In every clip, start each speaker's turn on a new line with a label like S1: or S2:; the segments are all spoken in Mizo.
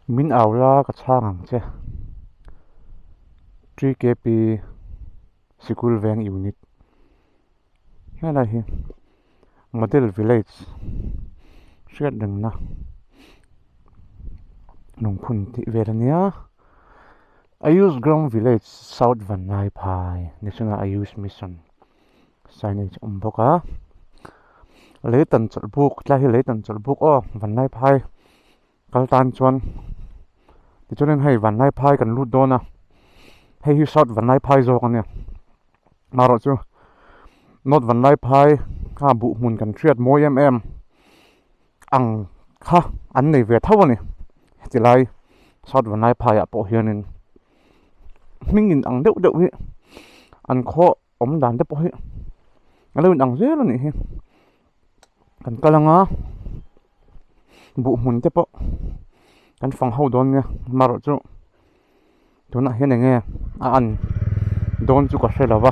S1: Min au la ka chhang ang che. TKP Sikul Veng Unit helai hi Model Village hriat rengna lungphun tih vel a nia. Ayush Gram Village South Vanlaiphai National Ayush Mission signage a awm bawk a leitan chawlh buk tlai hi leitan chawlh buk aw Vanlaiphai kal tan chuan tichuanin hei Vanlaiphai kan lut dawn a hei hi South Vanlaiphai zawk a nia marawh chu North Vanlaiphai kha buh hmun kan hriat mawi em em ang kha an nei ve tho a ni heti lai South Vanlaiphai ah pawh hianin hming in ang deuh deuh hi an khaw awm dan te pawh hi a lo in ang zel a nih hi kan kal anga buh hmun te pawh kan fang ho dawn nia amaherawh chu tunah hian eng nge a an dawn chu ka hre lo va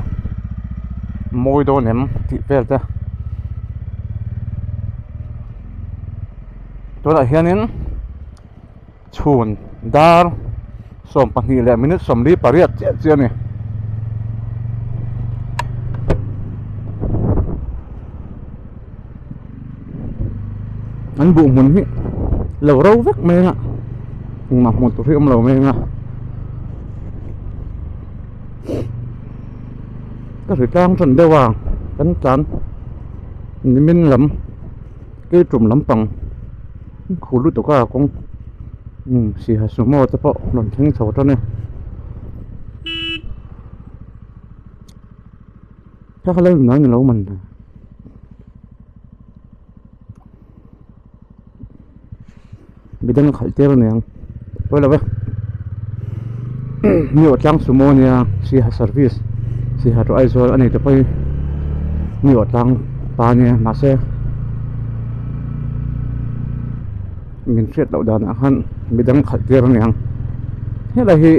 S1: mawi dawn em tih vel te tunah hianin chhun dar 12 leh minute 48 chiah chiah a ni. An buh hmun hi lo ro vek mai a engmah hmuh tur hi awm lo mai a ka hri tlang tan deuh a kan tlan nimin lam keitum lampang khu lutuk a kawng singha sumo te pawh rawn thleng chho tan e. Kha kha lo nai ni lo man midang a khalh tir aniang pawi lo e mi aw tlang sumo ania siha service siha to Aizawl a nei te pawh hi mi aw tlang pa ania mahse min hriat loh danah khan midang khalh tir aniang helai hi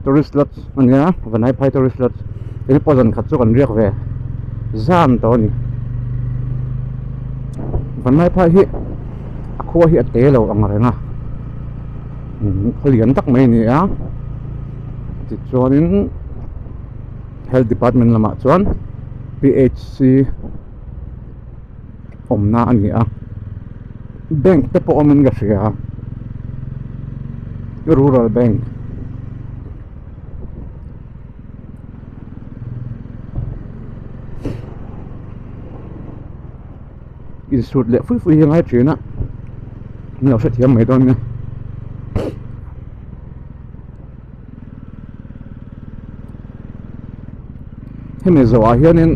S1: tourist lodge ania Vanlaiphai tourist lodge hei pawh zan khat chu kan riak ve zan tawh a ni Vanlaiphai hi a khua hi a te lo ang reng a khaw lian tak mai a ni a tichuanin health department lamah chuan P_H_C awmna a ni a bank te pawh awmin ka hria rural bank insut leh fui fui hi a ngai thin a min lo hrethiam mai dawn nia. Hemi zawhah hianin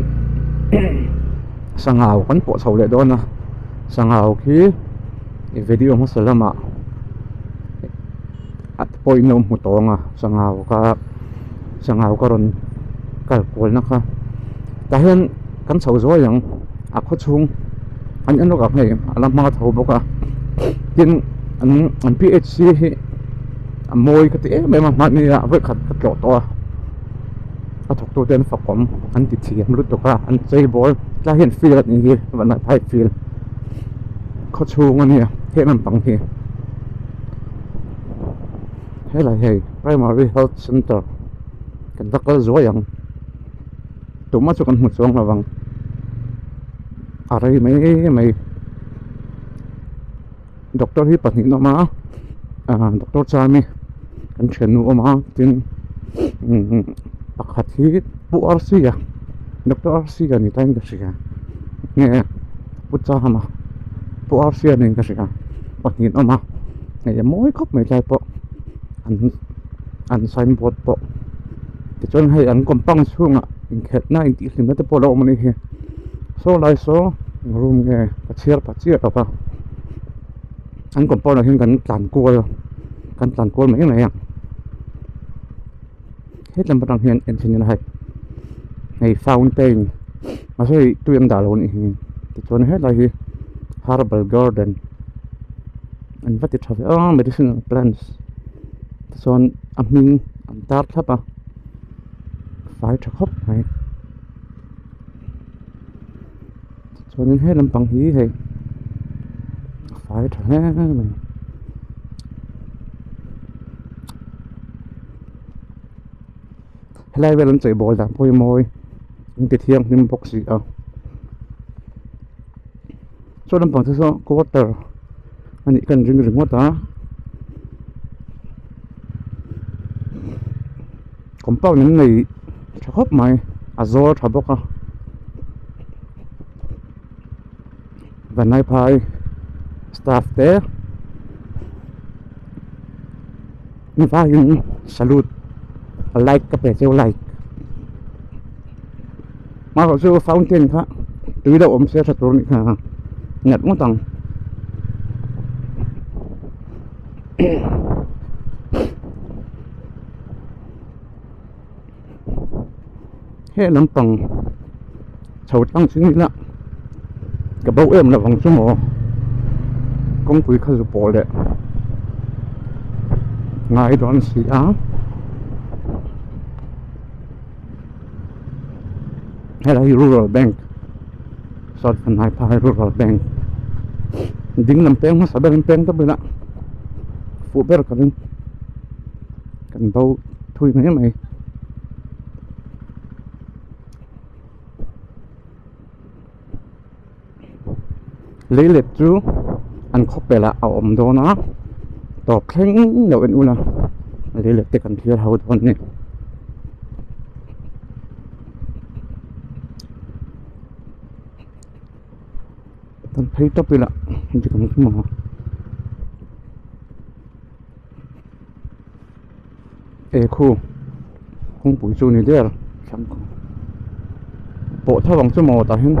S1: sangau kan pawh chho leh dawn a sangau khi video hmasa lamah a te pawhin a lo hmu tawng a sangau kha sangau ka rawn kal kualna kha tah hian kan chho zuai ang a khaw chhung an en lawk ang hei a la hma tho bawk a tin an P H C hi. A mawi ka ti em em a hmahni ah vawikhat ka tlawh tawh a a thawk tu te an fakawm an ti thiam lutuk a an chei bawl tlai hian field a nih hi vanlaiphai field khaw chhung a nia heng lampang hi helai hei primary health center kan va kal zuai ang tumah chu kan hmu chuang lo vang a rei mai mai. Doctor hi pahnih an awm a ah doctor chami kan thiannu a awm a tin pakhat hi pu arsi a doctor arsi a ni tain ka hria nge pu chama pu arsi a niin ka hria pahnih an awm a hei a mawi khawp mai tlai pawh an an signboard pawh tichuan hei an compound chhungah inkhelhna intihhlimna te pawh a lo awm a nih hi. Saw lai saw room nge ka chhiar pah chiah lo va an compound ah hian kan tlan kual kan tlan kual mai mai a hetlem atang hian en chhin ila hei hei fountain mahse hei tui an dah lo anih hi tichuan helai hi herbal garden an va ti tha ve a medicinal plants tichuan a hming an tar thlap a fai tha khawp mai. Chuanin he lampang hi hei a fai tha hle mai. Helai vel an cheibawl dan pawh hi mawi an ti thianghlim bawk si a. Saw lampang te saw quarter a nih ka inring ringawt a. Compound an nei tha khawp mai a zawl tha bawk a. Vanlaiphai staff te vaiin salute like ka pe cheu like marawh chu fountain kha tui lo awm se tha tur anih kha nat ngawt ang. He lampang chho tlang chu ni la ka bo em lo ang chu maw kawngpui kha zu pawh leh ngai dawn si a helai hi rural bank south vanlaiphai rural bank ding lam peng hmasa berin peng ta bulah fuh ber ka ring kan bo thui mai mai. Leilet chu an khawpel ah a awm dawn a tawp thleng loh en ula leilet te kan thlir ho dawn a ni. Kan phei tawp ila dik ang chu maw. E khu kawngpui chu ni der thlang khu pawh tho ang chu maw tah hian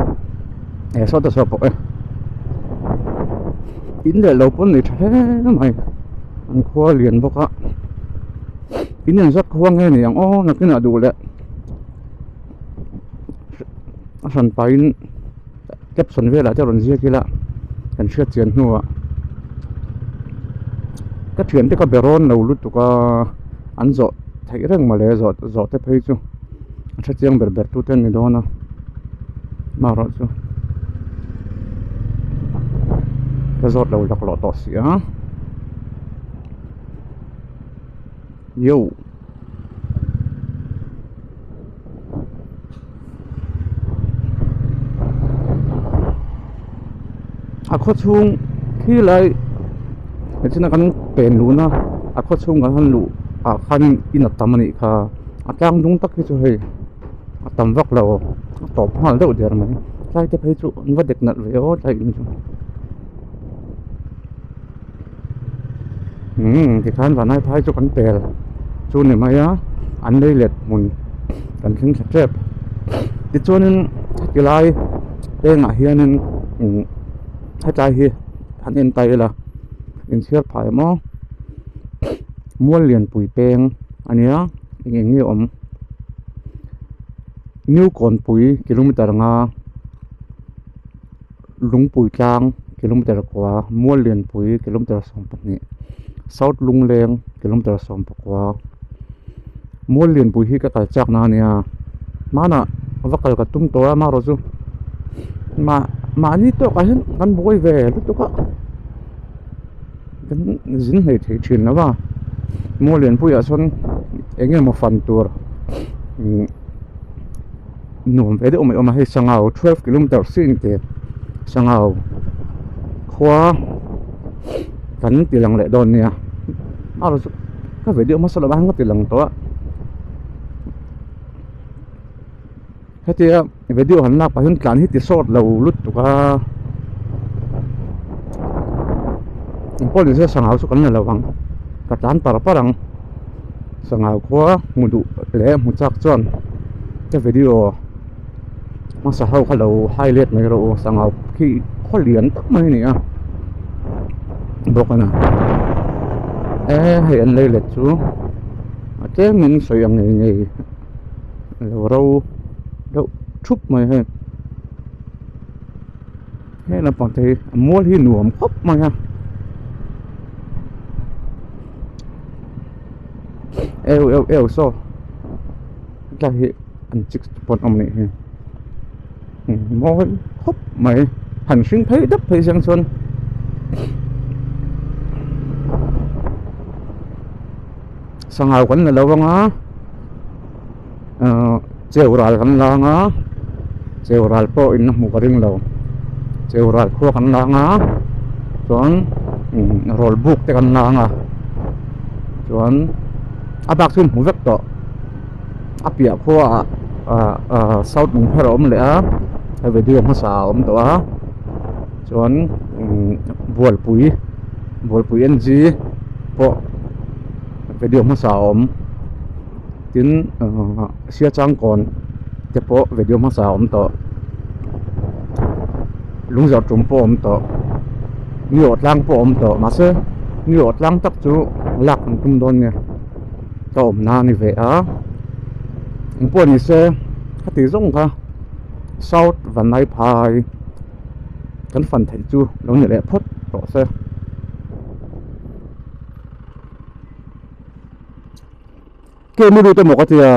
S1: e sawta saw pawh e in leh lo pawn nei tha hle mai an khua lian bawk a in en zawt khua nge ni ang aw nakinah duh leh a hran pahin caption velah te rawn ziak ila kan hriat chian hnuah ka thiante ka be rawn lo lutuk a an zawh theih reng mawle zawh zawh te phei chu a hre chiang ber ber tu te an ni dawn a marawh chu ka zawt lo laklawh tawh si a yo. A khaw chhung khi lai nichina kan pen luhna a khaw chhung kan han luh ah khan in a tam a nih kha a tlang dung tak hi chu hei a tam vak lo a tawp nghal deuh der mai tlai te phei chu an va dek nalh ve aw tlai in chu umm tikhan vanlai phai chu kan pel chu ni mai a an lei let hmun kan thleng thla tep tichuanin heti lai pengah hianin umm hetlai hi han en ta ila inchhiar phah em aw mual lianpui peng a nia eng eng nge awm new kawnpui kilometer nga. Lungpui tlang kilometer kua Muallianpui kilometer 12 South Lungleng kilometer 14 Muallianpui hi ka kal chak na ania hmanah va kal ka tum tawh a amaherawh chu mah mahni tawkah hian kan buai ve lutuk a kan zin hlei thei thin lo va Muallianpuiah sawn eng emaw fan tur ihh. Nuam ve deuh mai awm a hei sangau twelve kilometer sin te sangau khua kan ti lang leh dawn nia a rawn ka video hmasa lamah hian ka ti lang tawh a hetia video han lak pah hian tlan hi ti sawt lo lutuk a engpawh ni se sangau chu kan la lo ang ka tlan par par ang. Sangau khua hmu duh leh hmu chak chuan ka video hmasa ho kha lo highlight mai rawh u sangau khi khaw lian tak mai a ni a bawk a ni e hei an lei let chu a tlem in sawi ang ngei ngei a lo ro deuh thup mai hei he lampang te hi a mual hi nuam khawp mai a. Eu eu eu saw hetlai hi an chicks te pawh an awm anih hi mawi khawp mai han hring phei deuh phei siang chuan sangau kan la lo ang a. Ahh cheu ral kan lang a cheu ral pawh in la hmuh ka ring lo cheu ral khua kan lang a chuan umm rawl buk te kan lang a chuan a bak chu in hmu vek tawh a piah khua ah ah ah south lungpher a awm leh a a video hmasa a awm tawh a chuan umm bualpui bualpui N G pawh video hmasa a awm. Tin ahh Siachangkawn te pawh video hmasa a awm tawh lungzarh tum pawh a awm tawh ni awh tlang pawh a awm tawh mahse ni awh tlang tak chu lak an tum dawn nia ka awm na a ni ve a engpawh ni se khati zawng kha south Vanlaiphai kan fan theih chu lo ni leh phawt tawh se. Ke mu lut emaw ka tia.